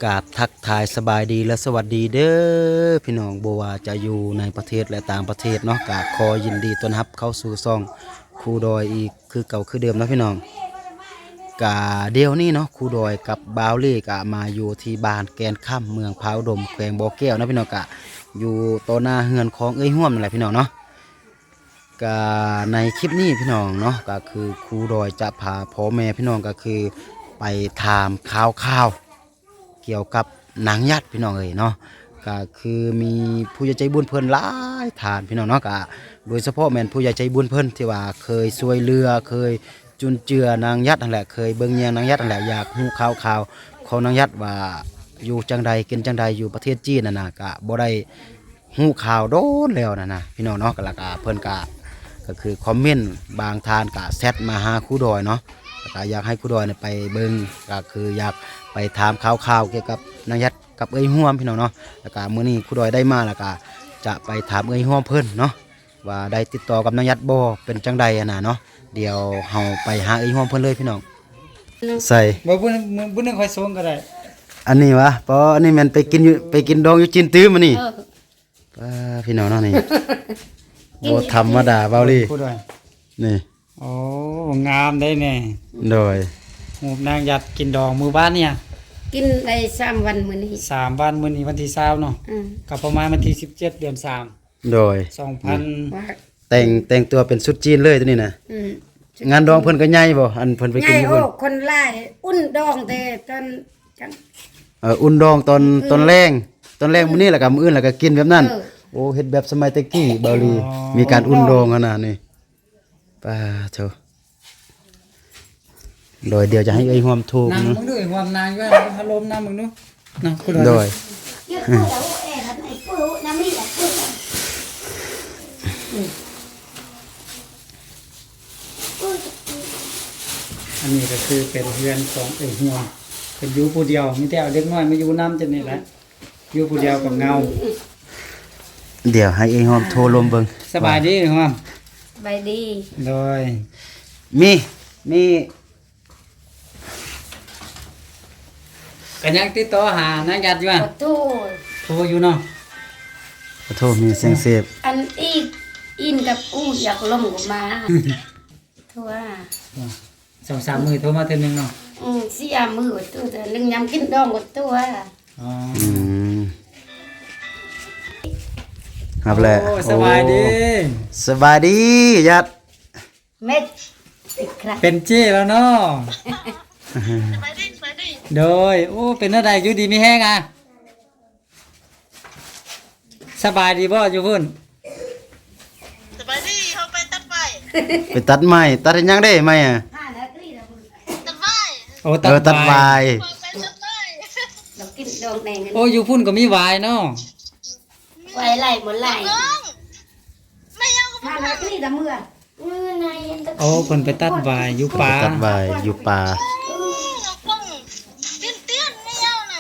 ກາບທັກທາຍສະບາຍດີ ແລະ ສະຫວັດດີເດີພີ່ນ້ອງ, ບໍ່ວ່າຈະຢູ່ໃນປະເທດ ແລະ ຕ່າງປະເທດເນາະ, ກະຂໍຍິນດີຕ້ອນຮັບເຂົ້າສູ່ຊ່ອງຄູດອຍອີກຄືເກົ່າຄືເດີມເນາະພີ່ນ້ອງ. ກະດຽວນີ້ເນາະ ຄູດອຍກັບບ່າວລີກະມາຢູ່ທີ່ບ້ານແກ່ນຄຳ ເມືອງຜາອຸດົມ ແຂວງບໍ່ແກ້ວເນາະພີ່ນ້ອງ, ກະຢູ່ຕໍ່ໜ້າເຮືອນຂອງເອື້ອຍຮ່ວມນັ້ນແຫຼະພີ່ນ້ອງເນາະ. ກະໃນຄລິບນີ້ພີ່ນ້ອງເນາະ ກະຄືຄູດອຍຈະພາພໍ່ແມ່ພີ່ນ້ອງ ກະຄືໄປຖາມຂ່າວໆ ກ່ຽວກັບນາງຍັດພີ່ນ້ອງເອີຍເນາະ. ກະຄືມີຜູ້ໃຫຍ່ໃຈບຸນເພິ່ນຫຼາຍທ່ານພີ່ນ້ອງເນາະ, ກະໂດຍສະເພາະແມ່ນຜູ້ໃຫຍ່ໃຈບຸນເພິ່ນທີ່ວ່າເຄີຍຊ່ວຍເຫຼືອ ເຄີຍຈຸນເຈືອນາງຍັດຫັ້ນແຫຼະ, ເຄີຍເບິ່ງແຍງນາງຍັດຫັ້ນແຫຼະ, ຢາກຮູ້ຂ່າວໆຂອງນາງຍັດວ່າຢູ່ຈັ່ງໃດ ກິນຈັ່ງໃດ ຢູ່ປະເທດຈີນຫັ້ນນະ, ກະບໍ່ໄດ້ ຮູ້ຂ່າວໂດນແລ້ວນະນະ ພີ່ນ້ອງເນາະ. ແລ້ວກະເພິ່ນກະ ກະຄືຄອມເມັນ ບາງທ່ານກະແຊັດມາຫາຄູດອຍເນາະ, ແລ້ວກະຢາກໃຫ້ຄູດອຍນີ້ໄປເບິ່ງ ກະຄືຢາກໄປຖາມຂ່າວໆກ່ຽວກັບນາງຍັດກັບເອື້ອຍຮ່ວມ ພີ່ນ້ອງເນາະ. ແລ້ວກະມື້ນີ້ຄູດອຍໄດ້ມາ ແລ້ວກະຈະໄປຖາມເອື້ອຍຮ່ວມເພິ່ນເນາະ ວ່າໄດ້ຕິດຕໍ່ກັບນາງຍັດບໍ່ ເປັນຈັ່ງໃດຫັ້ນນະເນາະ. ດຽວເຮົາໄປຫາເອື້ອຍຮ່ວມເພິ່ນເລີຍພີ່ນ້ອງ. ໃສ່ ບໍ່ ມື້ ມື້ ມື້ໜຶ່ງຂ້ອຍສົ່ງກໍໄດ້. ອັນນີ້ຫວາ? ປໍ ອັນນີ້ແມ່ນໄປກິນຢູ່ ໄປກິນດອງຢູ່ຈີນຕື່ມອັນນີ້. ເອີ ປ້າ ພີ່ນ້ອງເນາະ ນີ້ ບໍ່ທຳມະດາເວົ້າລີ ນີ້. ໂອ້ ງາມໄດ໋ນີ້. ໂດຍ ຮູບນາງຍັດກິນດອງມື້ວານນີ້ ກິນໄດ້ສາມວັນມື້ນີ້ ສາມວັນ ມື້ນີ້ວັນທີຊາວເນາະ. ອືມ ກໍປະມານວັນທີສິບເຈັດ ເດືອນສາມ ໂດຍ ສອງພັນ ແຕ່ງ ແຕ່ງຕົວເປັນຊຸດຈີນເລີຍໂຕນີ້ນະ. ອືມ ງານດອງເພິ່ນກໍໃຫຍ່ບໍ່? ອັນເພິ່ນໄປກິນຢູ່ພຸ້ນ ໂອ້ ຄົນຫຼາຍ. ອຸ່ນດອງແຕ່ຕອນ ເອີ ອຸ່ນດອງຕອນ ອືມ ຕອນແລງ ຕອນແລງມື້ນີ້ ແລ້ວກໍມື້ອື່ນ ແລ້ວກໍກິນແບບນັ້ນ. ເອີ ໂອ້ ເຮັດແບບສະໄໝແຕ່ກີ້ ເບົາລີ. ອໍ ມີການອຸ່ນດອງຂະໜາດນີ້ ປາໂທ. ໂດຍ ດຽວຈະໃຫ້ເອື້ອຍຮ່ວມໂທ ນັ່ງເບິ່ງດູ ເອື້ອຍຮ່ວມນັ່ງຢູ່ຫັ້ນ ພັດລົມນຳເບິ່ງດູ ນັ່ງ ໂດຍ ອັນນີ້ກໍຄືເປັນເຮືອນຂອງເອື້ອຍຮ່ວມ ເພິ່ນຢູ່ຜູ້ດຽວ ມີແຕ່ເອົາເດັກນ້ອຍມາຢູ່ນຳຈັ່ງນີ້ແຫຼະ. ຢູ່ຜູ້ດຽວກໍເຫງົາ. ດຽວໃຫ້ເອື້ອຍຮ່ວມໂທລົມເບິ່ງ. ສະບາຍດີເອື້ອຍຮ່ວມ. ສະບາຍດີ. ໂດຍ ມີ ມີ ກໍຍັງຕິດຕໍ່ຫານາງຍັດຢູ່ຫວາ? ໂທ ໂທຢູ່ເນາະ. ໂທ ມີສຽງເສບ ອັນອີກ ອິນກັບອູຢາກລົມກໍມາ. ໂທຫາ ສອງສາມມື້ໂທມາເທື່ອໜຶ່ງເນາະ. ອືມ ສີ່ຫ້າມື້ໂທເທື່ອໜຶ່ງ ຍາມກິນດອງກໍໂທຫາ. ອໍ ອືມ ຮັບແລ້ວ. ໂອ້ ສະບາຍດີ. ໂອ້ ສະບາຍດີ ຍັດ ເມັດ ເປັນເຈ້ແລ້ວເນາະ. ສະບາຍດີ ສະບາຍດີ. ໂດຍ ໂອ້ ເປັນແນວໃດ ຢູ່ດີມີແຮງອະ? ສະບາຍດີບໍ່ຢູ່ພຸ້ນ? ສະບາຍດີ ເຮົາໄປຕັດໄມ້. ໄປຕັດໄມ້ ຕັດເຮັດຫຍັງເດ້ໄມ້ອະ? ຕັດຫວາຍ. ໂອ້ ຕັດ ເອີ ຕັດຫວາຍ ຫວາຍ. ເຮົາໄປຕັດໄມ້. ເຮົາກິນດອງແດງ. ໂອ້ ຢູ່ພຸ້ນກໍມີຫວາຍເນາະ. ຫວາຍຫຼາຍບໍ່ຫຼາຍ? ແມ່ເອົາກໍບໍ່ຫວາຍ. ໂອ້ ເພິ່ນໄປຕັດຫວາຍຢູ່ປ່າ. ເພິ່ນໄປຕັດຫວາຍຢູ່ປ່າ. ເອີ ເອົາກົງ ຕຽນໆ ແມ່ເອົານະ.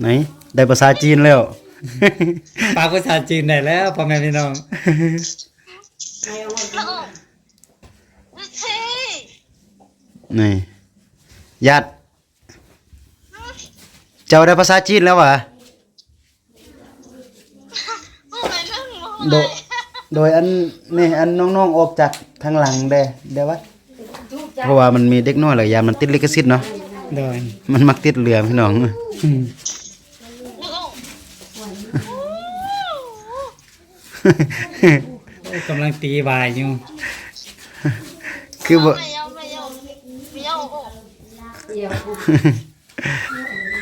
ໄຫນ ໄດ້ພາສາຈີນແລ້ວ. ປາກພາສາຈີນໄດ້ແລ້ວ ພໍ່ແມ່ພີ່ນ້ອງ. ນີ້ ຍັດ ເຈົ້າໄດ້ພາສາຈີນແລ້ວຫວາ? ໂດຍ ອັນນີ້ ອັນນ້ອງໆ ອອກຈາກທາງຫຼັງແດ່ ໄດ້ຫວາ? ເພາະວ່າມັນມີເດັກນ້ອຍ ແລ້ວຢ້ານມັນຕິດລິຂະສິດເນາະ. ໂດຍ ມັນມັກຕິດເລື່ອງພີ່ນ້ອງ. ອືມ ໂອ້ ກຳລັງຕີຫວາຍຢູ່. ຄືບໍ່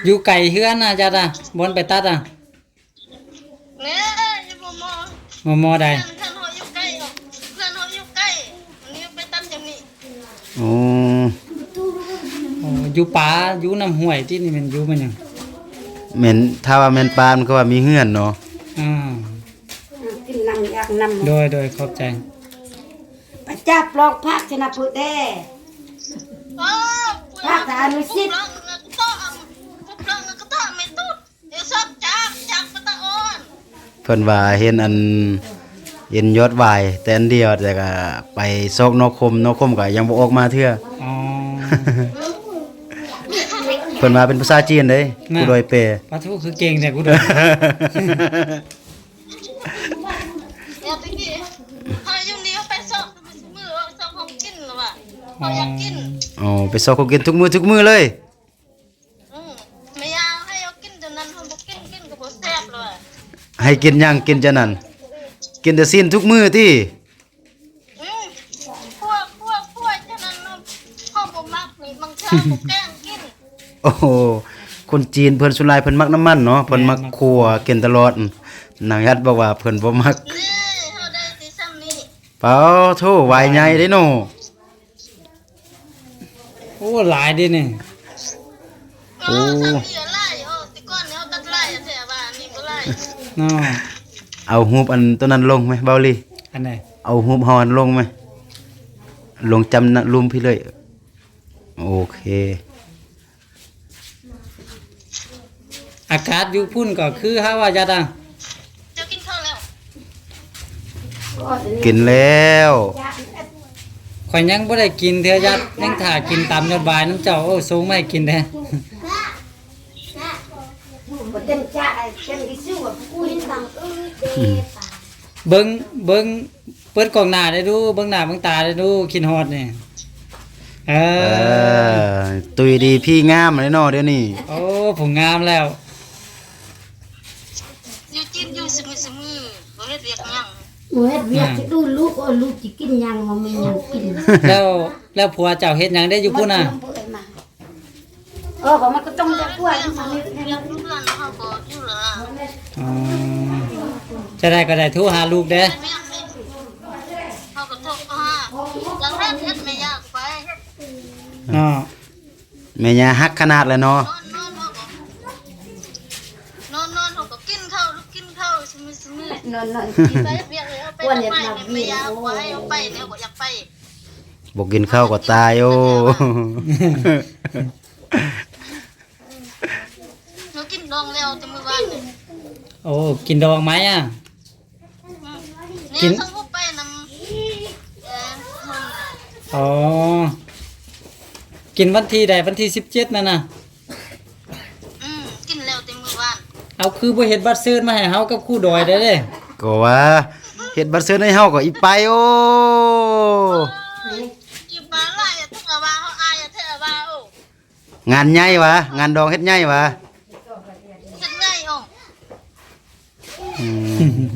ຢູ່ໄກເຮືອນນະຈັດອະ ບ່ອນໄປຕັດອະ? ແມ່ນ ຢູ່ມໍ່ໆ. ມໍ່ໆໃດ? ເຮືອນ ເຮືອນເຮົາຢູ່ໃກ້ ເຮືອນເຮົາຢູ່ໃກ້ ອັນນີ້ໄປຕັດຈັ່ງນີ້. ໂອ້ ໂອ້ ຢູ່ປ່າ ຢູ່ນ້ຳຫ້ວຍຕິ ນີ້ແມ່ນຢູ່ມັນຫຍັງ? ແມ່ນ ຖ້າວ່າແມ່ນປ່າ ມັນກໍວ່າມີເຮືອນເນາະ. ອ່າ ກິນນ້ຳ ຢາກນ້ຳ. ໂດຍ ໂດຍ ຂອບໃຈ. ໄປຈັບລອງພັກຊະນະພືດແດ່. ເອີ ພັກອະນຸສິດ. ເພິ່ນວ່າເຫັນອັນ ເຫັນຍອດຫວາຍແຕ່ອັນດຽວ ແຕ່ກະໄປຊອກໜໍ່ຂົມ ໜໍ່ຂົມກະຍັງບໍ່ອອກມາເທື່ອ. ອໍ ໂ ພິ່ນວ່າເປັນພາສາຈີນເດ້ ນະ ຄູດອຍແປ. ປາທູ ຄືເກັ່ງແທ້ຄູດອຍ. ແລ້ວແຕ່ກີ້ເຮົາຢູ່ນີ້ເຮົາໄປຊອກມື້ ຊອກຂອງກິນລະວ່າ ເຮົາຢາກກິນ. ອໍ ອໍ ໄປຊອກຂອງກິນທຸກມື້ ທຸກມື້ເລີຍ. ອືມ ແມ່ຍ່າໃຫ້ເຮົາກິນຕົວນັ້ນ ເຮົາບໍ່ກິນ ກິນກໍບໍ່ແຊບລະວ່າ. ໃຫ້ກິນຫຍັງ ກິນຈະນັ້ນ ກິນແຕ່ຊີ້ນທຸກມື້ຕິ? ອືມ ຂົ້ວ ຂົ້ວ ຂົ້ວຈະນັ້ນ ເຮົາບໍ່ມັກນີ້ ບາງເທື່ອກໍແກງກິນ. ໂອ້ໂຫ ຄົນຈີນເພິ່ນສ່ວນຫຼາຍເພິ່ນມັກນ້ຳມັນເນາະ ເພິ່ນມັກ ແມ່ນ ຂົ້ວກິນຕະຫຼອດ. ນາງຍັດບອກວ່າເພິ່ນບໍ່ມັກ. ນີ້ເຮົາໄດ້ແຕ່ຊ່ຳນີ້. ປາໂທ ຫວາຍໃຫຍ່ເດ້ເນາະ. ໂອ້ ຫຼາຍເດ້ນີ້. ໂອ້ ໂອ້ ຊ່ຳນີ້ຫຼາຍ. ໂອ້ ແຕ່ກ່ອນນີ້ເຮົາຕັດຫຼາຍແທ້ວ່າ ອັນນີ້ບໍ່ຫຼາຍເນາະ. ເອົາຮູບອັນໂຕນັ້ນລົງໄໝ ເບົາລີ? ອັນໃດ? ເອົາຮູບເຮົາອັນລົງໄໝ? ລົງຈຳນະລຸ່ມພີ້ເລີຍ. ໂອເຄ. ອາກາດຢູ່ພຸ້ນກໍຄືຫາວ່າຢາດອະ. ເຈົ້າກິນເຂົ້າແລ້ວ? ກິນແລ້ວ. ຂ້ອຍຍັງບໍ່ໄດ້ກິນເທື່ອ ຢາດ ຍັງຖ້າກິນຕຳຍອດຫວາຍນຳເຈົ້າ. ໂອ້ ສົ່ງມາໃຫ້ກິນແດ່. ເບິ່ງ ເບິ່ງ ເປີດກ້ອງໜ້າໄດ້ດູ ເບິ່ງໜ້າເບິ່ງຕາໄດ້ດູ ຄິດຮອດນີ້. ເອີ ເອີ ຕຸ້ຍດີພີງາມເລີຍເນາະດຽວນີ້. ໂອ້ ຜູ້ງາມແລ້ວ. ຢູ່ຈີນຢູ່ສະມື້ໆ ບໍ່ເຮັດວຽກຫຍັງ. ບໍ່ເຮັດວຽກ ອ່າ ຊິດູລູກ ເອີ ລູກຊິກິນຫຍັງ ບໍ່ມີຫຍັງກິນ. ແລ້ວ ແລ້ວຜົວເຈົ້າເຮັດຫຍັງໄດ້ຢູ່ພຸ້ນນະ? ເອີ ກໍມັນກໍຕ້ອງໄດ້ກວດ ເຮືອນເຮົາກໍຢູ່ລະ. ອໍ ຈະໄດ້ກໍໄດ້ໂທຫາລູກເດ້. ເຮົາກໍໂທຫາ ລະເຮັດ ເຮັດແມ່ຍ່າໄປເນາະ. ແມ່ຍ່າຮັກຂະໜາດແຫຼະເນາະ. ນອນ ນອນ ເຮົາກໍ ນອນ ນອນ ເຮົາກໍກິນເຂົ້າ ລູກກິນເຂົ້າ ຊຸມື້ ຊຸມື້. ນອນ ນອນ ກິນ ໄປວຽກເຮົາໄປ ແມ່ຍ່າເອົາໄປ ເຮົາກໍຢາກໄປ. ບໍ່ກິນເຂົ້າກໍຕາຍ. ໂອ້ ເຮົາກິນດອງແລ້ວແຕ່ມື້ວານນີ້. ໂອ້ ກິນດອງໄໝອະ? ອືມ ກິນ ນີ້ເຮົາໄປນຳ ເອີ ອໍ ກິນວັນທີໃດ? ວັນທີສິບເຈັດນັ້ນນະ. ອືມ ກິນແລ້ວແຕ່ມື້ວານ. ເອົາ ຄືບໍ່ເຮັດບັດເຊີນມາໃຫ້ເຮົາກັບຄູດອຍໄດ້ເດ້? ກໍວ່າເຮັດບັດເຊີນໃຫ້ເຮົາກໍອີກໄປ. ໂອ້ ໂອ້ຍ ກິນມາຫຼາຍແທ້ວ່າ ເຮົາອາຍແທ້ວ່າ. ໂອ້ ງານໃຫຍ່ຫວາ? ງານດອງເຮັດໃຫຍ່ຫວາ? ເຮັດໃຫຍ່. ອໍ ອືມ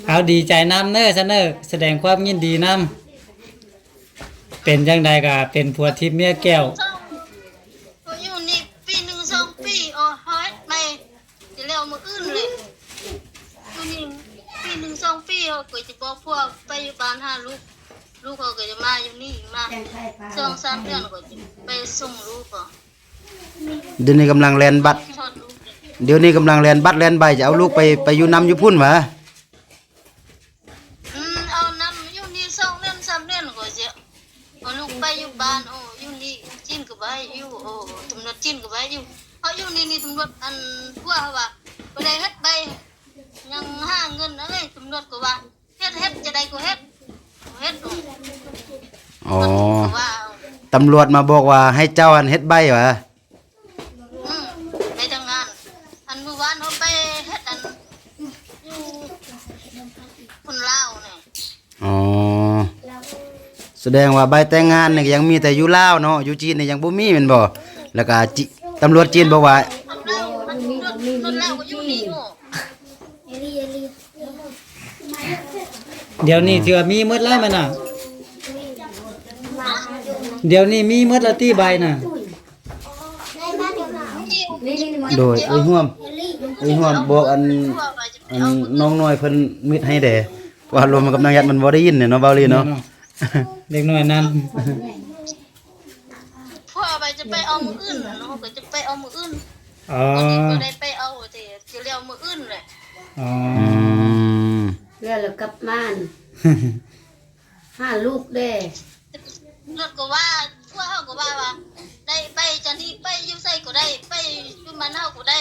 ເອົາ ດີໃຈນຳເນີ ຊະເນີ ສະແດງຄວາມຍິນດີນຳ. ເປັນຈັ່ງໃດກໍເປັນຜົວທິບເມຍແກ້ວ. ຢູ່ນີ້ປີໜຶ່ງສອງປີ ເຮົາເຮັດໃໝ່ ຊິແລ້ວມື້ອື່ນເລີຍ. ຢູ່ນີ້ປີໜຶ່ງສອງປີ ເຮົາກໍຈະບອກຜົວໄປຢູ່ບ້ານຫາລູກ. ລູກເຂົາກໍຈະມາຢູ່ນີ້ ມາສອງສາມເດືອນ ເຂົາຈະໄປສົ່ງລູກເຂົາ. ດຽວນີ້ກຳລັງແລ່ນບັດ ດຽວນີ້ກຳລັງແລ່ນບັດແລ່ນໃບ ຈະເອົາລູກໄປ ໄປຢູ່ນຳຢູ່ພຸ້ນຫວາ? ອືມ ເອົານຳຢູ່ນີ້ສອງເດືອນສາມເດືອນ ເຂົາຈະເອົາລູກໄປຢູ່ບ້ານ. ໂອ້ ຢູ່ນີ້ຈີນກໍບໍ່ໃຫ້ຢູ່. ໂອ້ ຕຳຫຼວດຈີນກໍບໍ່ໃຫ້ຢູ່. ເຮົາຢູ່ນີ້ ນີ້ຕຳຫຼວດ ອັນ ຜົວເຮົາວ່າ ບໍ່ໄດ້ເຮັດໃບ ຍັງຫາເງິນ. ເອີຍ ຕຳຫຼວດກໍວ່າ ເຮັດ ເຮັດຈະໄດ້ກໍເຮັດ ເຮັດ. ອໍ ຕຳຫຼວດມາບອກວ່າໃຫ້ເຈົ້າຫັ້ນເຮັດໃບຫວາ? ອືມ ໄປທຳງານ. ອັນມື້ວານເຮົາໄປເຮັດອັນຢູ່ຄົນລາວນີ້. ອໍ ສະແດງວ່າໃບແຕ່ງງານນີ້ຍັງມີແຕ່ຢູ່ລາວເນາະ ຢູ່ຈີນນີ້ຍັງບໍ່ມີແມ່ນບໍ່? ແລ້ວກໍຈີ ຕຳຫຼວດຈີນບອກວ່າ ຄົນລາວ ຄົນລາວກໍຢູ່ນີ້. ໂອ້ ດຽວນີ້ຖືວ່າມີໝົດແລ້ວແມ່ນນະ? ດຽວນີ້ມີໝົດແລ້ວຕິໃບນະ? ໂດຍ ເອີຍຮ່ວມ ເອີຍຮ່ວມບອກອັນ ອັນນ້ອງນ້ອຍເພິ່ນມິດໃຫ້ແດ່ ເພາະວ່າລົມກັບນາງຍັດມັນບໍ່ໄດ້ຍິນເນາະ ເບົາລີເນາະ. ເດັກນ້ອຍນັ້ນ ພວກໃບຈະໄປເອົາມື້ອື່ນເນາະ ກໍຈະໄປເອົາມື້ອື່ນ. ອໍ ບໍ່ໄດ້ໄປເອົາແຕ່ຈະແລ້ວມື້ອື່ນແຫຼະ. ອໍ ອືມ ແລ້ວ ແລ້ວກັບມາ ຫາລູກແດ່. ລົດກໍວ່າ ພວກເຮົາກໍວ່າ ວ່າ ໄດ້ໄປຈາກນີ້ໄປຢູ່ໃສກໍໄດ້ ໄປຢູ່ບ້ານເຮົາກໍໄດ້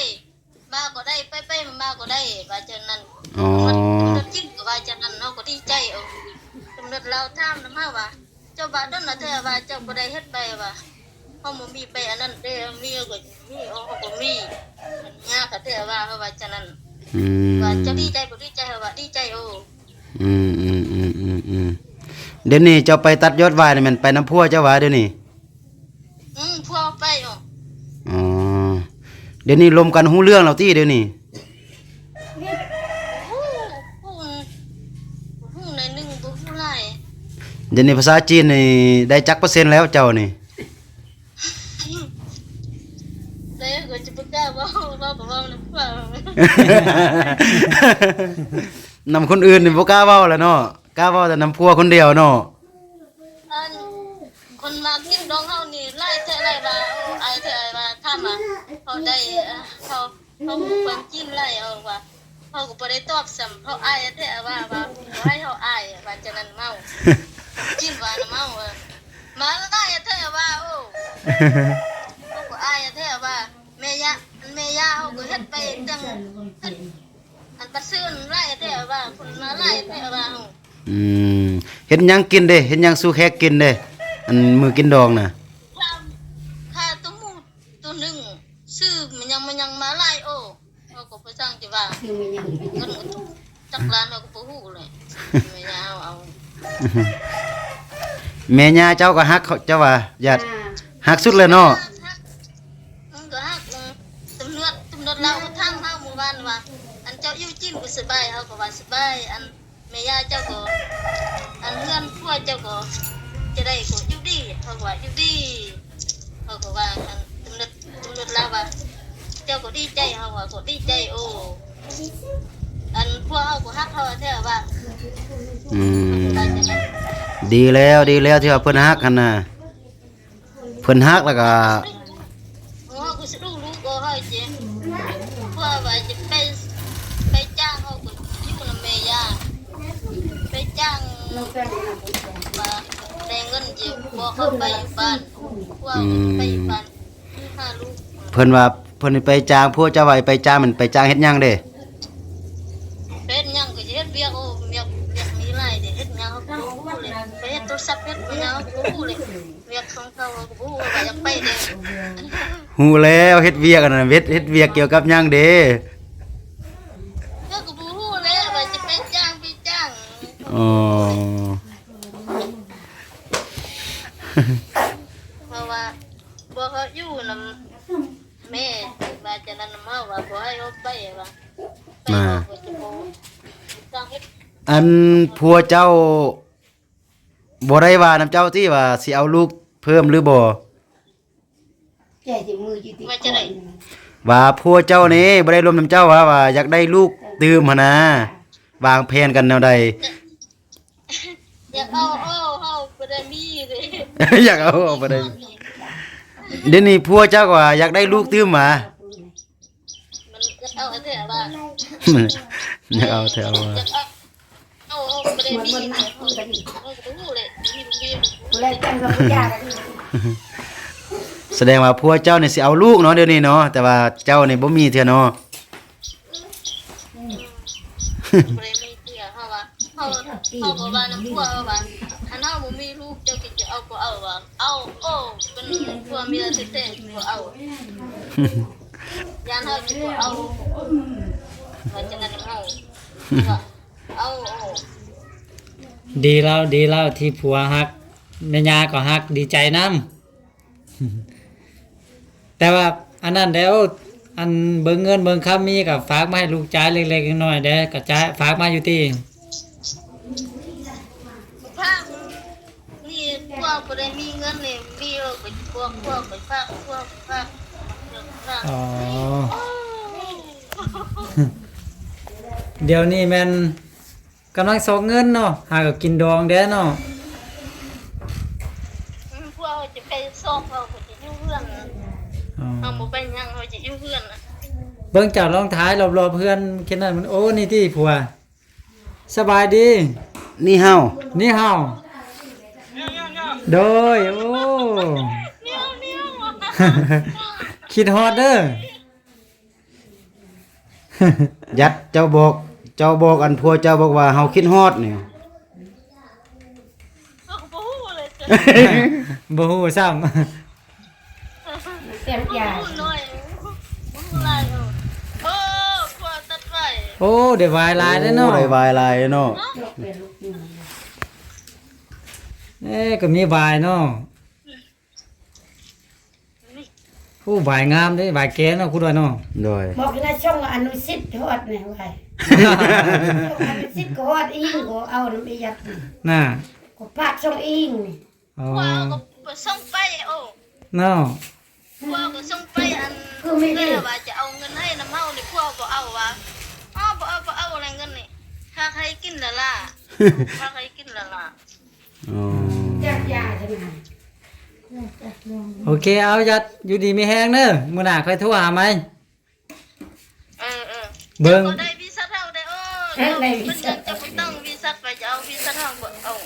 ມາກໍໄດ້ ໄປໆມາໆກໍໄດ້ ວ່າຈັ່ງນັ້ນ. ອໍ ຕຳຫຼວດຈີນກໍວ່າຈັ່ງນັ້ນ ເຮົາກໍດີໃຈ. ເອົາ ຕຳຫຼວດລາວຖາມນຳເຮົາວ່າ ເຈົ້າມາດົນລະແທ້ວ່າ ເຈົ້າບໍ່ໄດ້ເຮັດໃບວ່າ. ເຮົາບໍ່ມີໄປອັນນັ້ນເດ້ ມີເຮົາກໍມີ ເຮົາກໍມີ ຍາກກະແທ້ວ່າ ເຮົາວ່າຈັ່ງນັ້ນ ອືມ ວ່າເຈົ້າດີໃຈບໍ່ດີໃຈ ເຮົາວ່າດີໃຈໂອ ອືມ ອືມ ອືມ ອືມ ອືມ ດຽວນີ້ເຈົ້າໄປຕັດຍອດຫວ້າຍນີ້ແມ່ນໄປນຳຜົວເຈົ້າຫວາດຽວນີ້? ອືມ ຜົວໄປໂອ ອໍ ດຽວນີ້ລົມກັນຮູ້ເລື່ອງແລ້ວຕິດຽວນີ້? ຮູ້ ຮູ້ ຮູ້ໜ້ອຍໜຶ່ງ ບໍ່ຮູ້ຫຼາຍ ດຽວນີ້ພາສາຈີນນີ້ໄດ້ຈັກເປີເຊັນແລ້ວເຈົ້ານີ້? ແລ້ວກໍຈະບໍ່ກ້າເວົ້າ ເວົ້າກໍເວົ້ານຳພວກ ນຳຄົນອື່ນນີ້ບໍ່ກ້າເວົ້າແລ້ວເນາະ ກ້າເວົ້າແຕ່ນຳຜົວຄົນດຽວເນາະ ອັນ ຄົນມາກິນດອງເຮົານີ້ຫຼາຍແທ້ຫຼາຍວ່າ ໂອ້ ອາຍແທ້ ອາຍວ່າ ຖາມວ່າເຮົາໄດ້ ເຮົາ ເຮົາຮູ້ຄວາມຈິງຫຼາຍ ເຮົາວ່າ ເຮົາກໍບໍ່ໄດ້ຕອບຊ້ຳ ເຮົາອາຍແທ້ວ່າ ວ່າບໍ່ໃຫ້ເຮົາອາຍ ວ່າຈັ່ງນັ້ນເມົາ ຈິງວ່ານະເມົາ ມາຫຼາຍແທ້ວ່າ ໂອ້ ເຮົາກໍອາຍແທ້ວ່າ ແມ່ຍ່າ ແມ່ຍ່າເຮົາກໍເຮັດໄປຕັ້ງ ອັນປະຊືນຫຼາຍແທ້ວ່າ ຄົນມາຫຼາຍແທ້ວ່າເຮົາ ອືມ ເຮັດຫຍັງກິນເດ້ ເຮັດຫຍັງສູ່ແຂກກິນເດ້ ອັນມື້ກິນດອງນະ ຂ້າ ຂ້າຕົວໝູຕົວໜຶ່ງ ຊື້ມາຫຍັງມາຫຍັງມາຫຼາຍ ໂອ້ ເຮົາກໍບໍ່ຊ່າງຈະວ່າ ເງິນກໍຈັກລ້ານເຮົາກໍບໍ່ຮູ້ແຫຼະ ແມ່ຍ່າເຮົາເອົາ ແມ່ຍ່າເຈົ້າກໍຮັກເຈົ້າວ່າ ຢາດ ຮັກສຸດແລ້ວເນາະ ຮັກ ມັນກໍຮັກ ເອີ ຕຳຫຼວດ ຕຳຫຼວດລາວກໍຖາມເຮົາມື້ວານວ່າ ອັນເຈົ້າຢູ່ຈີນບໍ່ສະບາຍ ເຮົາກໍວ່າສະບາຍ ອັນແມ່ຍ່າເຈົ້າກໍ ອັນເຮືອນຜົວເຈົ້າກໍຈະໄດ້ກໍຢູ່ດີ ເຮົາວ່າຢູ່ດີ ເຮົາກໍວ່າ ອັນຕຳຫຼວດ ຕຳຫຼວດລາວວ່າ ເຈົ້າກໍດີໃຈ ເຮົາວ່າກໍດີໃຈ ໂອ້ ອັນຜົວເຮົາກໍຮັກເຮົາແທ້ວ່າ ອືມ ດີແລ້ວ ດີແລ້ວທີ່ວ່າເພິ່ນຮັກຫັ້ນນະ ເພິ່ນຮັກແລ້ວກໍ ເຮົາກໍສະດຸ້ງລູກບໍ່ເຮົາເຈັບ ເພາະວ່າຈະໄປ ໄປຈ້າງເຮົາກໍຢູ່ນຳແມ່ຍ່າ ໄປຈ້າງວ່າໄດ້ເງິນຈະບໍ່ເຂົ້າໄປຢູ່ບ້ານ ເພາະວ່າໄປຢູ່ບ້ານ ຫາລູກ ເພິ່ນວ່າເພິ່ນໄປຈ້າງ ພວກເຈົ້າວ່າໄປຈ້າງ ມັນໄປຈ້າງເຮັດຫຍັງເດ້? ເຮັດຫຍັງກໍຈະເຮັດວຽກ ໂອ້ ວຽກ ວຽກມີຫຼາຍເດ້ ເຮັດຫຍັງເຮົາກໍບໍ່ຮູ້ເລີຍ ໄປເຮັດໂທລະສັບເຮັດຫຍັງເຮົາກໍບໍ່ຮູ້ເລີຍ ວຽກຂອງເຂົາເຮົາກໍບໍ່ຮູ້ວ່າຢາກໄປເດ້ ຮູ້ແລ້ວ ເຮັດວຽກອັນນັ້ນ ເຮັດ ເຮັດວຽກກ່ຽວກັບຫຍັງເດ້? ເຮົາກໍບໍ່ຮູ້ແຫຼະວ່າຈະໄປຈ້າງ ໄປຈ້າງ ອໍ ເພາະວ່າພວກເຮົາຢູ່ນຳ ແມ່ວ່າຈະນັ້ນນຳເຮົາວ່າບໍ່ໃຫ້ເຮົາໄປວ່າ ໄປເຮົາກໍຈະບໍ່ ອັນຜົວເຈົ້າບໍ່ໄດ້ວ່ານຳເຈົ້າຕິວ່າຊິເອົາລູກເພີ່ມຫຼືບໍ່? ວ່າຈັ່ງໃດ? ວ່າຜົວເຈົ້ານີ້ບໍ່ໄດ້ລົມນຳເຈົ້າວ່າ ວ່າຢາກໄດ້ລູກຕື່ມຫັ້ນນາ ວາງແຜນກັນແນວໃດ? ຢາກເອົາ ເອົາ ເຮົາບໍ່ໄດ້ມີເດ້ ຢາກເອົາ ເຮົາບໍ່ໄດ້ ດຽວນີ້ຜົວເຈົ້າກໍວ່າຢາກໄດ້ລູກຕື່ມຫວາ? ມັນຢາກເອົາແທ້ວ່າ ຢາກເອົາແທ້ວ່າ ຢາກເອົາ ເຮົາ ເຮົາບໍ່ໄດ້ມີເດ້ ເຮົາ ເຮົາກໍບໍ່ຮູ້ເດ້ ມີບໍ່ມີ ສະແດງວ່າຜົວເຈົ້ານີ້ຊິເອົາລູກເນາະ ດຽວນີ້ເນາະ ແຕ່ວ່າເຈົ້ານີ້ບໍ່ມີເທື່ອເນາະ. ບໍ່ໄດ້ມີເທື່ອ ເຮົາວ່າ ເຮົາ ເຮົາກໍວ່ານຳຜົວເຮົາວ່າ ຄັນເຮົາບໍ່ມີລູກ ເຈົ້າຄິດຈະເອົາບໍ່ເອົາວ່າ ເອົາ ໂອ້ ເປັນຜົວເມຍແທ້ໆ ບໍ່ເອົາ ຢ້ານເຮົາຈະບໍ່ເອົາ ວ່າຈັ່ງນັ້ນນຳເຮົາ ເຮົາວ່າ ເອົາ ໂອ້ ດີແລ້ວ ດີແລ້ວທີ່ຜົວຮັກ ແມ່ຍ່າກໍຮັກ ດີໃຈນຳ. ແຕ່ວ່າອັນນັ້ນແຫຼະ ໂອ້ ອັນເບິ່ງເງິນເບິ່ງຄຳມີກໍຝາກມາໃຫ້ລູກຈ່າຍເລັກໆນ້ອຍໆແດ່ ກໍຈ່າຍ ຝາກມາຢູ່ຕິ? ຝາກ ນີ້ພວກບໍ່ໄດ້ມີເງິນນີ້ ມີເອີ ໄປພວກ ພວກໄປຝາກ ພວກໄປຝາກ ຝາກ ອໍ ດຽວນີ້ແມ່ນ ກຳລັງຊອກເງິນເນາະ ຫາກໍກິນດອງແດ່ເນາະ ອືມ ພວກເຮົາຈະໄປຊອກ ເຮົາກໍຈະຢູ່ເຮືອນ ອໍ ເຮົາບໍ່ໄປຫຍັງ ເຮົາຈະຢູ່ເຮືອນນະ ເບິ່ງເຈົ້າລອງຖ່າຍລອບໆເຮືອນແຄ່ນັ້ນ ໂອ້ ນີ້ຕິຜົວ ສະບາຍດີ ນີ້ເຮົາ ນີ້ເຮົາ ໂດຍ ໂອ້ ຄິດຮອດເດີ. ຢັດ ເຈົ້າບອກ ເຈົ້າບອກອັນຜົວເຈົ້າບອກວ່າເຮົາຄິດຮອດນີ້ ເຮົາກໍບໍ່ຮູ້ເລີຍ ບໍ່ຮູ້ຊ້ຳ ເ ຈັກຢ່າງ ໂອ້ ຜົວຕັດໄວ້ ໂອ້ ໄດ້ວາຍຫຼາຍເດ້ເນາະ ໂອ້ ໄດ້ວາຍຫຼາຍເນາະ ເອີ ກໍມີວາຍເນາະ. ໂອ້ ວາຍງາມເດ້ ວາຍແກ່ເນາະ ຄູດອຍເນາະ ໂດຍ ບອກໃຫ້ນາຍຊົງອະນຸສິດຮອດແດ່ວາຍ ຊົງອະນຸສິດກໍຮອດອີ່ຫຍັງກໍເອົານຳອີ່ຫຍັງນະ ກໍພາກຊົງອີ່ຫຍັງນີ້ ອໍ ພວກເຮົາກໍບໍ່ສົ່ງໄປ ໂອ້ ເນາະ ພວກເຮົາກໍສົ່ງໄປ ອັນ ຄືມີເດ້ ວ່າຈະເອົາເງິນໃຫ້ນຳເຮົານີ້ ພວກເຮົາບໍ່ເອົາວ່າ ເອົາ ບໍ່ເອົາ ບໍ່ເອົາແລ້ວເງິນນີ້ ພາກໃຫ້ກິນລະລາ ພາກໃຫ້ກິນລະລາ. ອໍ ຈັກຢາຈັ່ງນັ້ນ ໂອເຄ ເອົາ ຍັດ ຢູ່ດີມີແຮງເດີ ມື້ໜ້າຄ່ອຍໂທຫາໃໝ່ ເອີໆ ເບິ່ງ ເຈົ້າກໍໄດ້ວີຊາເທົ່າໄດ້ ໂອ້ ເອີ ໄດ້ວີຊາ ເຈົ້າ ເຈົ້າບໍ່ຕ້ອງວີຊາ ຂ້ອຍຈະເອົາວີຊາເທົ່າ ບໍ່ເອົາ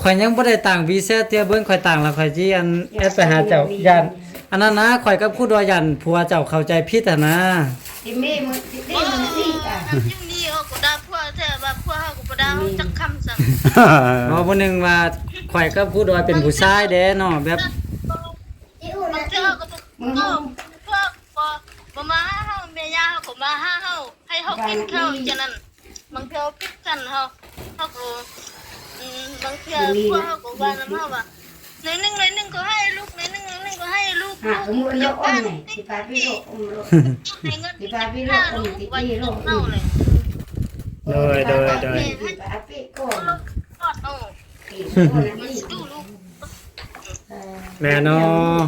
ຂ້ອຍຍັງບໍ່ໄດ້ຕັ້ງວີແຊັດເທື່ອ ເບິ່ງຂ້ອຍຕັ້ງແລ້ວຂ້ອຍຊິ ອັນ ແອັດໄປຫາເຈົ້າ ຢ້ານ ອັນນັ້ນນະ ຂ້ອຍກັບຄູດອຍຢ້ານຜົວເຈົ້າເຂົ້າໃຈຜິດຫັ້ນນະ ຊິມີມື້ ຊິມີມື້ນີ້ກະ ຢູ່ນີ້ເຮົາກໍດ່າຜົວແທ້ວ່າ ຜົວເຮົາກໍບໍ່ດ່າເຮົາຈັກຄຳຊ້ຳ ບໍ່ ຜູ້ໜຶ່ງວ່າຂ້ອຍກັບຄູດອຍເປັນຜູ້ຊາຍເດ້ເນາະ ແບບ ບາງເທື່ອເຮົາກໍບໍ່ ບໍ່ ບໍ່ມາຫາເຮົາ ແມ່ຍ່າເຮົາກໍມາຫາເຮົາ ໃຫ້ເຮົາກິນເຂົ້າຈັ່ງນັ້ນ ບາງເທື່ອເຮົາປິດກັ້ນເຮົາ ເຮົາກໍ ອືມ ບາງເທື່ອພວກເຮົາກໍວ່ານຳເຮົາວ່າ ໜ້ອຍໜຶ່ງ ໜ້ອຍໜຶ່ງກໍໃຫ້ລູກ ໜ້ອຍໜຶ່ງ ໜ້ອຍໜຶ່ງກໍໃຫ້ລູກ ລູກຢາກໄດ້ ຊິພາໄປໂລະ ອືມ ໃຫ້ເງິນຊິພາໄປໂລະ ອືມ ເຮົາເລີຍ ໂດຍ ໂດຍ ໂດຍ ແມ່ນເນາະ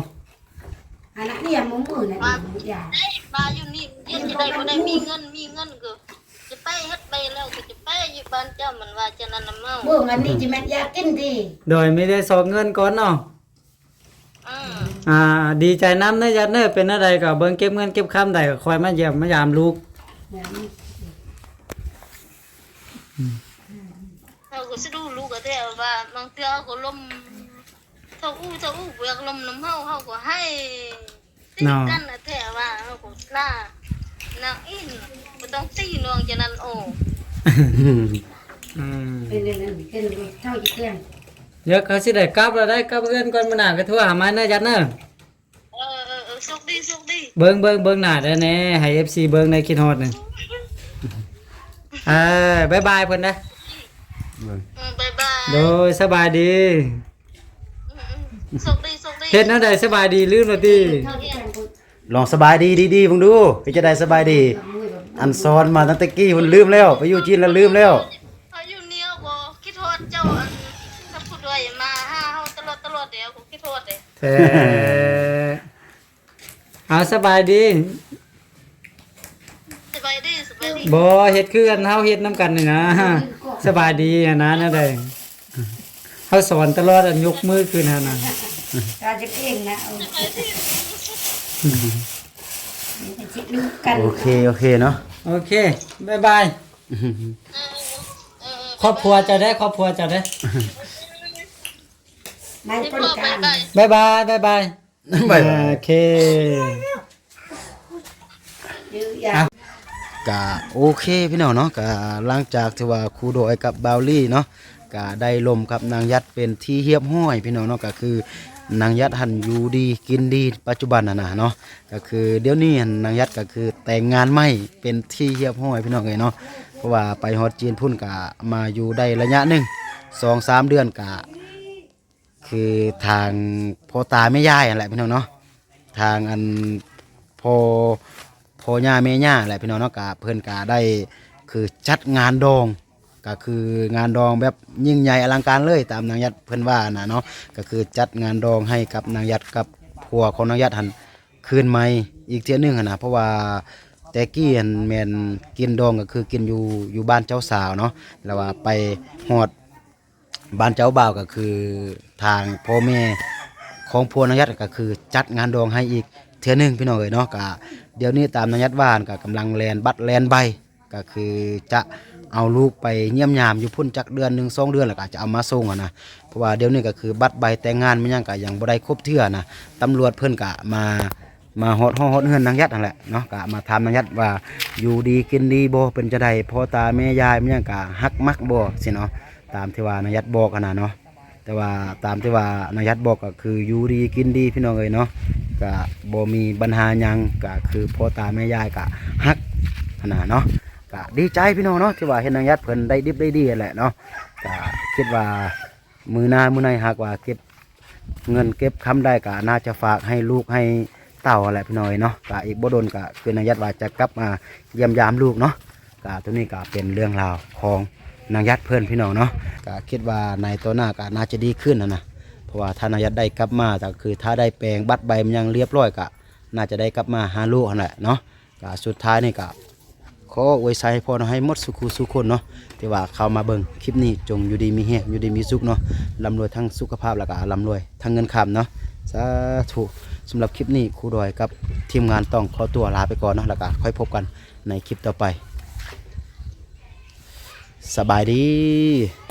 ອັນນັ້ນນີ້ຍັງບໍ່ມື້ນະ ວ່າ ຢາ ໄດ້ມາຢູ່ນີ້ ເຮັດຈັ່ງໃດກໍໄດ້ ມີເງິນ ມີເງິນກໍ ຈະໄປເຮັດໄປແລ້ວກໍຈະໄປຢູ່ບ້ານເຈົ້າ ມັນວ່າຈັ່ງນັ້ນນຳເຮົາ ເບິ່ງອັນນີ້ຈະແມ່ນຢາກກິນຕິ ໂດຍ ມີແຕ່ຊອກເງິນກ່ອນເນາະ ອືມ ອ່າ ດີໃຈນຳເດີ ຍັດເດີ ເປັນແນວໃດກໍເບິ່ງເກັບເງິນເກັບຄຳໄດ້ກໍຄ່ອຍມາຢ້ຽມມາຢາມລູກ ເຮົາກໍສະດຸ້ງລູກກໍແທ້ວ່າ ບາງເທື່ອເຮົາກໍລົມ ເຕົ້າອູ້ ເຕົ້າອູ້ ບໍ່ຢາກລົມນຳເຮົາ ເຮົາກໍໃຫ້ ຕິດກັນນະແທ້ວ່າ ເຮົາກໍລານາງອິນ ບໍ່ຕ້ອງຕີນ້ອງຈະນັ້ນໂອ ອືມ ເປັນເລື່ອງນັ້ນ ເປັນເທົ່າຢູ່ເຮືອນ ດຽວເຂົາຊິໄດ້ກັບແລ້ວ ໄດ້ກັບເຮືອນກ່ອນ ມື້ໜ້າກໍໂທຫາໃໝ່ເດີ ຍັດເດີ ເອີໆໆ ໂຊກດີ ໂຊກດີ ເບິ່ງ ເບິ່ງ ເບິ່ງໜ້າແດ່ແນ່ ໃຫ້ເອັຟຊີເບິ່ງແດ່ ຄິດຮອດນີ້ ເອີ ບາຍບາຍເພິ່ນເດີ ເອີ ບາຍບາຍ ໂດຍ ສະບາຍດີ ອືມໆ ໂຊກດີ ໂຊກດີ ເຮັດແນວໃດສະບາຍດີ ລືມແລ້ວຕິ ລອງສະບາຍດີດີໆເບິ່ງດູ ເຮັດຈັ່ງໃດສະບາຍດີ ອັນສອນມາຕັ້ງແຕ່ກີ້ພຸ້ນລືມແລ້ວ ໄປຢູ່ຈີນແລ້ວລືມແລ້ວ ເຮົາຢູ່ນີ້ເຮົາກໍຄິດຮອດເຈົ້າ ອັນ ກັບຜູ້ດວຍມາຫາເຮົາຕະຫຼອດຕະຫຼອດເດ້ ເຮົາກໍຄິດຮອດເດ້ ແທ້ ເອົາ ສະບາຍດີ ສະບາຍດີ ສະບາຍດີ ບໍ່ ເຮັດຄືອັນເຮົາເຮັດນຳກັນນີ້ນະ ສະບາຍດີຫັ້ນນະ ແນວໃດ ເຮົາສອນຕະຫຼອດ ອັນຍົກມືຂຶ້ນຫັ້ນນະ ກາຈະເກັ່ງນະ ໂອເຄ ໂອເຄເນາະ ໂອເຄ ບາຍບາຍ ຄອບຄົວເຈົ້າເດ້ ຄອບຄົວເຈົ້າເດ້ ບາຍບາຍ ບາຍບາຍ ບາຍບາຍ ໂອເຄ ກະໂອເຄພີ່ນ້ອງເນາະ ກະຫຼັງຈາກທີ່ວ່າຄູດອຍກັບບ່າວລີເນາະ ກະໄດ້ລົມກັບນາງຍັດເປັນທີ່ຮຽບຮ້ອຍພີ່ນ້ອງເນາະ ກະຄືນາງຍັດຫັ້ນຢູ່ດີກິນດີປັດຈຸບັນຫັ້ນນະເນາະ ກະຄືດຽວນີ້ຫັ້ນນາງຍັດກະຄືແຕ່ງງານໃໝ່ເປັນທີ່ຮຽບຮ້ອຍພີ່ນ້ອງເອີຍເນາະ ເພາະວ່າໄປຮອດຈີນພຸ້ນກະມາຢູ່ໄດ້ໄລຍະໜຶ່ງ ສອງສາມເດືອນ ກະ ຄືທາງພໍ່ຕາແມ່ຍາຍຫັ້ນແຫຼະພີ່ນ້ອງເນາະ ທາງອັນພໍ່ ພໍ່ຍ່າແມ່ຍ່າແຫຼະພີ່ນ້ອງເນາະ ກະເພິ່ນກະໄດ້ຄືຈັດງານດອງ ກະຄືງານດອງແບບຍິ່ງໃຫຍ່ອະລັງການເລີຍ ຕາມນາງຍັດເພິ່ນວ່າຫັ້ນນະເນາະ ກະຄືຈັດງານດອງໃຫ້ກັບນາງຍັດກັບຜົວຂອງນາງຍັດຫັ້ນຄືນໃໝ່ອີກເທື່ອໜຶ່ງຫັ້ນນະ ເພາະວ່າແຕ່ກີ້ຫັ້ນແມ່ນກິນດອງກະຄືກິນຢູ່ ຢູ່ບ້ານເຈົ້າສາວເນາະ ແລ້ວວ່າໄປຮອດ ບ້ານເຈົ້າບ່າວກະຄືທາງພໍ່ແມ່ຂອງຜົວນາງຍັດກະຄືຈັດງານດອງໃຫ້ອີກເທື່ອໜຶ່ງພີ່ນ້ອງເອີຍເນາະ ກະດຽວນີ້ຕາມນາງຍັດວ່າຫັ້ນກະກຳລັງແລ່ນບັດແລ່ນໃບ ກະຄືຈະເອົາລູກໄປຢ້ຽມຢາມຢູ່ພຸ້ນຈັກເດືອນໜຶ່ງສອງເດືອນ ແລ້ວກະຈະເອົາມາສົ່ງຫັ້ນນະ ເພາະວ່າດຽວນີ້ກະຄືບັດໃບແຕ່ງງານແມ່ນຫຍັງກະຍັງບໍ່ໄດ້ຄົບເທື່ອນະ ຕຳຫຼວດເພິ່ນກະມາ ມາຮອດຫໍ ຮອດເຮືອນນາງຍັດຫັ້ນແຫຼະເນາະ ກະມາຖາມນາງຍັດວ່າຢູ່ດີກິນດີບໍ່ ເປັນຈັ່ງໃດ ພໍ່ຕາແມ່ຍາຍແມ່ນຫຍັງກະຮັກມັກບໍ່ຊີ້ເນາະ ຕາມທີ່ວ່ານາງຍັດບອກຫັ້ນນະເນາະ ແຕ່ວ່າຕາມທີ່ວ່ານາງຍັດບອກກະຄືຢູ່ດີກິນດີພີ່ນ້ອງເອີຍເນາະ ກະບໍ່ມີບັນຫາຫຍັງ ກະຄືພໍ່ຕາແມ່ຍາຍກະຮັກຫັ້ນນະເນາະ. ກະດີໃຈພີ່ນ້ອງເນາະ ທີ່ວ່າເຫັນນາງຫຍັດເພິ່ນໄດ້ດິບໄດ້ດີຫັ້ນແຫຼະເນາະ. ກະຄິດວ່າມື້ໜ້າມື້ໃນຫາກວ່າເກັບເງິນເກັບຄຳໄດ້ ກະໜ້າຈະຝາກໃຫ້ລູກໃຫ້ເຕົ້າຫັ້ນແຫຼະພີ່ນ້ອງເອີຍເນາະ. ກະອີກບໍ່ດົນກະຄືນາງຫຍັດວ່າຈະກັບມາຢ້ຽມຢາມລູກເນາະ. ກະໂຕນີ້ກະເປັນເລື່ອງລາວຂອງນາງຫຍັດເພິ່ນພີ່ນ້ອງເນາະ. ກະຄິດວ່າໃນຕໍ່ໜ້າກະໜ້າຈະດີຂຶ້ນຫັ້ນນະ ເພາະວ່າຖ້ານາງຫຍັດໄດ້ກັບມາ ກະຄືຖ້າໄດ້ແປງບັດໃບຫຍັງລຽບຮ້ອຍ ກະໜ້າຈະໄດ້ກັບມາຫາລູກຫັ້ນແຫຼະເນາະ. ກະສຸດທ້າຍນີ້ກະຂໍອວຍໄຊໃຫ້ພອນໃຫ້ໝົດສູ່ຄູ່ສູ່ຄົນເນາະ ທີ່ວ່າເຂົ້າມາເບິ່ງຄລິບນີ້ ຈົ່ງຢູ່ດີມີແຮງ ຢູ່ດີມີສຸກເນາະ ລ່ຳລວຍທັງສຸຂະພາບ ແລ້ວກະລ່ຳລວຍທັງເງິນຄຳເນາະ ສາທຸ. ສຳລັບຄລິບນີ້ ຄູດອຍກັບທີມງານຕ້ອງຂໍຕົວລາໄປກ່ອນເນາະ ແລ້ວກະຄ່ອຍພົບກັນໃນຄລິບຕໍ່ໄປ. ສະບາຍດີ.